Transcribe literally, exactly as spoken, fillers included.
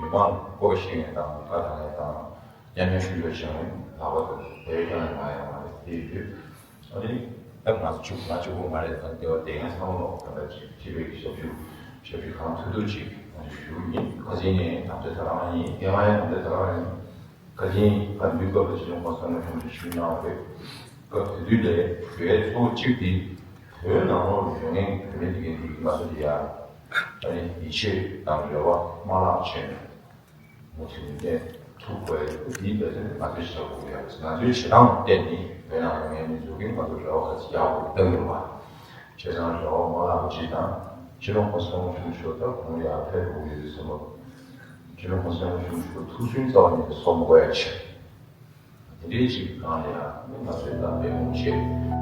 མང་སྐོར་ཞིག་ཡིན་དང་བཀའ་དང་ལས་དང་མཉམ་མཉམ་ཞུ་ཡོད་ཅིང་ལག་པ་དང་བེད་ཀྱང་མ་ཡང་མ་རེད་དེ་ཡོད། ཨ་ནི་ད་ང་ཚོ་བཅུ་ང་བཅུ་དགུ་མ་རེད་ད་དེ་བ་དེ་ཡང་ཚང་མ་ལོག་ད་ལྟ་ཅིག་ཅི་བེད་ཀྱི་ཞབས་ཞུ་ཞབས་ཞུ་གང་ཐུབ་ཐུབ་ཅིག་ང་ཚོ་ཞུ་ཡིན། ཁ་སང་ནས་དམ་བཅའ་ད་རང་ཡིན་དེ་ང་ཡང་དམ་བཅའ་ད་རང་ཡིན། ཁ་སང་ཁ་འདུས་སྐབས་ལ་སྤྱི་ནོར་གོང་ས་སྐྱབས་མགོན་ཆེན་པོས་ཞུས་གནང་བ་རེད། སྐབས་དེ་དུས་ལས་གྲོས་ཚོགས་གཅིག་དེ་བོད་ནང་ལོགས་ལ་ཡོད་མཁན་བོད་མི་དེ་གའི་འདུག་ང་ཚོ་དེ་ཡང་ཨ་ནི་ཡིད་ཆེས་དང་རེ་བ་མ་བརླག་བྱས་ནས་མུ་མཐུད་ནས་ཐུག་དགོས་ཡོད་དེའི་འབད་བརྩོན་ང་ཚོས་བྱ་དགོས་ཡོད། ང་ཚོའི་བྱེད་སྟངས་བརྟེན་ནས་བོད་ནང་ཡོད་མཁན་མི་ཚོ་གིས་ང་ཚོ་རེ་བ་ག་ཚོད་ཡག་པོ་བཏང་ཡོད་པ། བྱས་ཙང་རེ་བ་མ་བརླག་པ་ཅིག་དང་སྤྱི་ནོར་གོང་ས་སྐྱབས་མགོན་ཆེན་པོ་མཆོག་ད་གོང་ཡར་ཕེབས་དགོས་ཡོད་བསམ་པ། སྤྱི་ནོར་གོང་ས་སྐྱབས་མགོན་ཆེན་པོ་མཆོག་ཐུགས་སུན་རྩ་བ་ནས་གསོག་མ་དགོས་ཡ་ཆེད། དེ་འདྲའི་ཅིག་སྒང་ལ་ཡང་ང་ཚོས་ད་འབད་འབུངས་བྱེད།